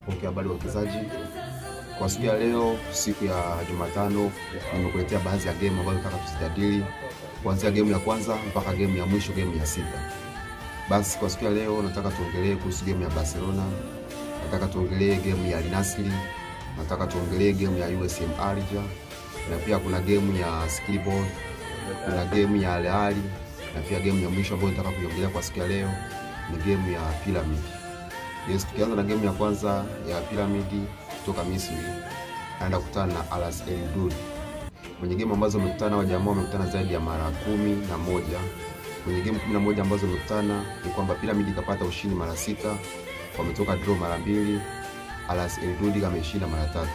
Pokea habari wawekezaji. Kwa siku ya leo, siku ya Jumatano, nimekuletea baadhi ya game ambazo nataka tuzijadili kuanzia game ya kwanza mpaka game ya mwisho, game ya sita. Basi kwa siku ya leo nataka tuongelee kuhusu game ya Barcelona, nataka tuongelee game ya Al Nassr, nataka tuongelee game ya USM Alger, na pia kuna game ya Silkeborg, kuna game ya Al Ahly, na pia game ya mwisho ambayo nataka kuiongelea kwa siku ya leo ni game ya Pyramid. Yes, tukianza na game ya kwanza ya Pyramid kutoka Misri, anaenda kukutana na Al Odoud. Kwenye game ambazo wamekutana wa jamaa wamekutana zaidi ya mara 11. Kwenye game 11 ambazo wamekutana ni kwamba Pyramid kapata ushindi mara 6, wametoka draw mara 2, Al Odoud ameshinda mara 3.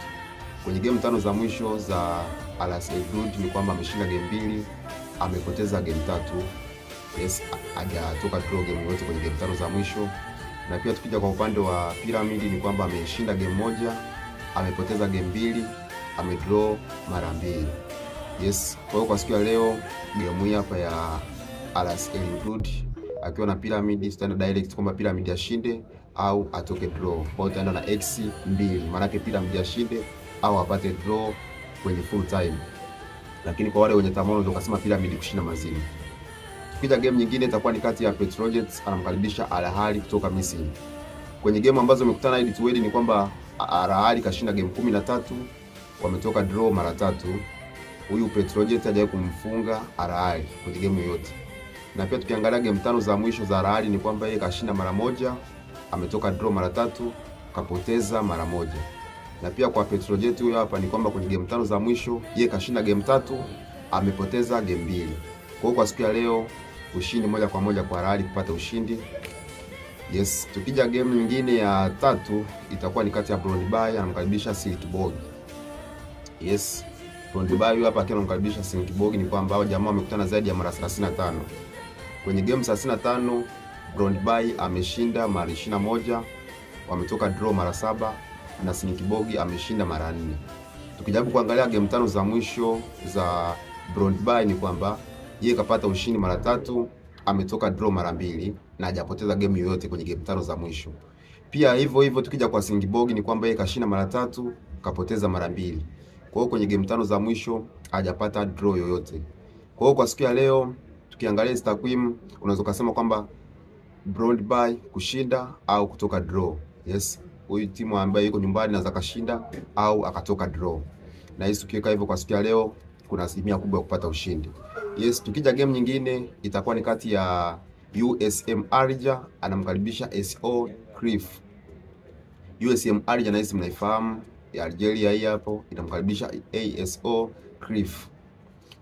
Kwenye game 5 za mwisho za Al Odoud ni kwamba ameshinda game 2, amepoteza game 3. Yes, hajatoka draw game yoyote kwenye game 5 za mwisho. Na pia tukija kwa upande wa Pyramid ni kwamba ameshinda game 1, amepoteza game 2, amedraw mara 2. Yes, kwa hiyo kwa siku ya leo game hii hapa ya Al Odoud akiwa na Pyramid, standard direct kwamba Pyramid ashinde au atoke draw. Kwa hiyo utaenda na x2, maana yake Pyramid ashinde au apate draw kwenye full time. Lakini kwa wale wenye tamaa ndio ukasema Pyramid kushinda mazima. Tukija game nyingine itakuwa ni kati ya Petrojet anamkaribisha Al Ahly kutoka Misri. Kwenye game ambazo wamekutana head to head ni kwamba Al Ahly kashinda game 13, wametoka draw mara 3. Huyu Petrojet hajawahi kumfunga Al Ahly kwenye game yoyote. Na pia tukiangalia game 5 za mwisho za Al Ahly ni kwamba yeye kashinda mara 1, ametoka draw mara 3, kapoteza mara 1. Na pia kwa Petrojet huyo hapa ni kwamba kwenye game 5 za mwisho yeye kashinda game 3, amepoteza game 2. Kwa hiyo kwa siku ya leo ushindi moja kwa moja kwa Al Ahly kupata ushindi. Yes, tukija game nyingine ya tatu itakuwa ni kati ya Brondby anamkaribisha Silkeborg. Yes, Brondby huyu hapa akiwa anamkaribisha Silkeborg ni kwamba hao jamaa wamekutana zaidi ya mara 35. Kwenye game 35 Brondby ameshinda mara 21, wametoka draw mara 7 na Silkeborg ameshinda mara 4. Tukijaribu kuangalia game 5 za mwisho za Brondby ni kwamba yeye kapata ushindi mara 3, ametoka draw mara 2 na hajapoteza game yoyote kwenye game 5 za mwisho. Pia hivyo hivyo tukija kwa Silkeborg ni kwamba yeye kashinda mara 3, kapoteza mara 2. Kwa hiyo kwenye game 5 za mwisho hajapata draw yoyote. Kwa hiyo kwa siku ya leo tukiangalia takwimu unaweza kusema kwamba Brondby kushinda au kutoka draw. Yes, huyu timu ambaye yuko nyumbani anaweza kashinda au akatoka draw. Na hii tukiweka hivyo kwa siku ya leo kuna asilimia kubwa ya kupata ushindi. Yes, tukija game nyingine itakuwa ni kati ya USM Alger anamkaribisha SO Crif. USM Alger na hisi mnaifahamu ya Algeria hii hapo inamkaribisha ASO Crif.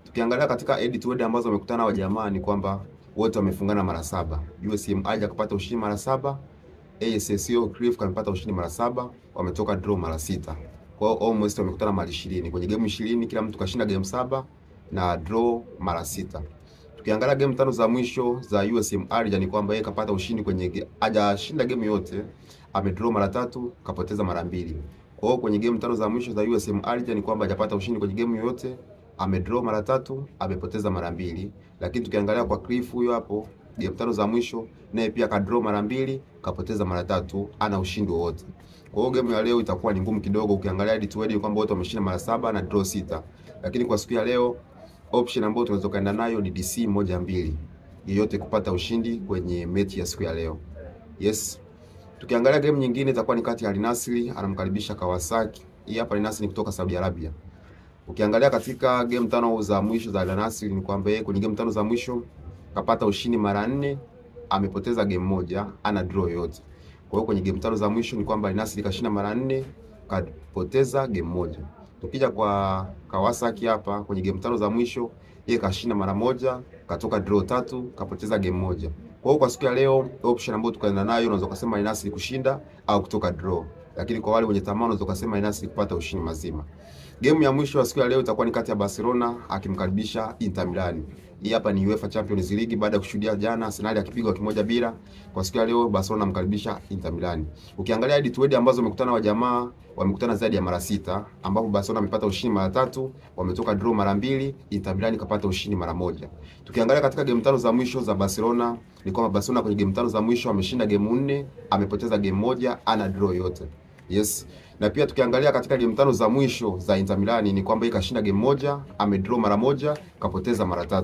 Tukiangalia katika head to head ambazo wamekutana wa jamaa ni kwamba wote wamefungana mara 7. USM Alger kapata ushindi mara 7, ASO Crif kapata ushindi mara 7, wametoka draw mara 6. Kwa hiyo almost wamekutana mara 20. Kwenye game 20 kila mtu kashinda game 7 na draw mara 6. Tukiangalia game 5 za mwisho za USM Alger ni kwamba yeye kapata ushindi kwenye hajashinda game yote, amedraw mara 3, kapoteza mara 2. Kwa hiyo kwenye game 5 za mwisho za USM Alger ni kwamba hajapata ushindi kwenye game yoyote, amedraw mara 3, amepoteza mara 2. Lakini tukiangalia kwa Crif huyo hapo game 5 za mwisho naye pia kadraw mara 2, kapoteza mara 3, ana ushindi wote. Kwa hiyo game ya leo itakuwa ni ngumu kidogo ukiangalia head to head kwamba wote wameshinda mara 7 na draw 6. Lakini kwa siku ya leo option ambayo tunaweza kaenda nayo ni DC 1-2, yeyote kupata ushindi kwenye mechi ya siku ya leo. Yes. Tukiangalia game nyingine itakuwa ni kati ya Al Nassr anamkaribisha Kawasaki. Hii hapa Al Nassr ni kutoka Saudi Arabia. Ukiangalia katika game 5 za mwisho za Al Nassr ni kwamba yeye kwenye game 5 za mwisho kapata ushindi mara 4, amepoteza game 1, ana draw yote. Kwa hiyo kwenye game 5 za mwisho ni kwamba Al Nassr kashinda mara 4, kapoteza game 1. Tukija kwa Kawasaki hapa kwenye game 5 za mwisho yeye kashinda mara 1, katoka draw 3, kapoteza game 1. Kwa hiyo kwa siku ya leo option ambayo tukaenda nayo unaweza kusema Al Nassr kushinda au kutoka draw. Lakini kwa wale wenye tamaa unaweza kusema Al Nassr kupata ushindi mazima. Game ya mwisho ya siku ya leo itakuwa ni kati ya Barcelona akimkaribisha Inter Milan. Hii hapa ni UEFA Champions League baada ya kushuhudia jana Arsenal akipigwa 1-0. Kwa siku ya leo Barcelona amkaribisha Inter Milan. Ukiangalia head to head ambazo wamekutana wa jamaa wamekutana zaidi ya mara 6, ambapo Barcelona amepata ushindi mara 3, wametoka draw mara 2, Inter Milan kapata ushindi mara 1. Tukiangalia katika game 5 za mwisho za Barcelona ni kwamba Barcelona kwenye game 5 za mwisho ameshinda game 4, amepoteza game 1, ana draw yote. Yes. Na pia tukiangalia katika game 5 za mwisho za Inter Milan ni kwamba ikashinda game moja, amedraw mara moja, kapoteza mara 3.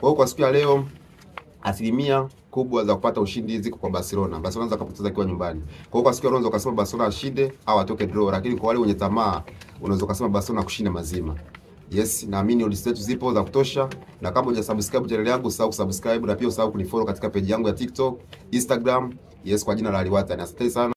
Kwa hiyo kwa siku ya leo asilimia kubwa za kupata ushindi ziko kwa Barcelona. Barcelona anaweza kupoteza akiwa nyumbani. Kwa hiyo kwa siku ya leo unaweza kusema Barcelona ashinde au atoke draw, lakini kwa wale wenye tamaa unaweza kusema Barcelona kushinda mazima. Yes, naamini odds zetu zipo za kutosha, na kama hujasubscribe channel yangu usahau kusubscribe na pia usahau kunifollow katika page yangu ya TikTok, Instagram, yes, kwa jina la Ally Wattani. Asante sana.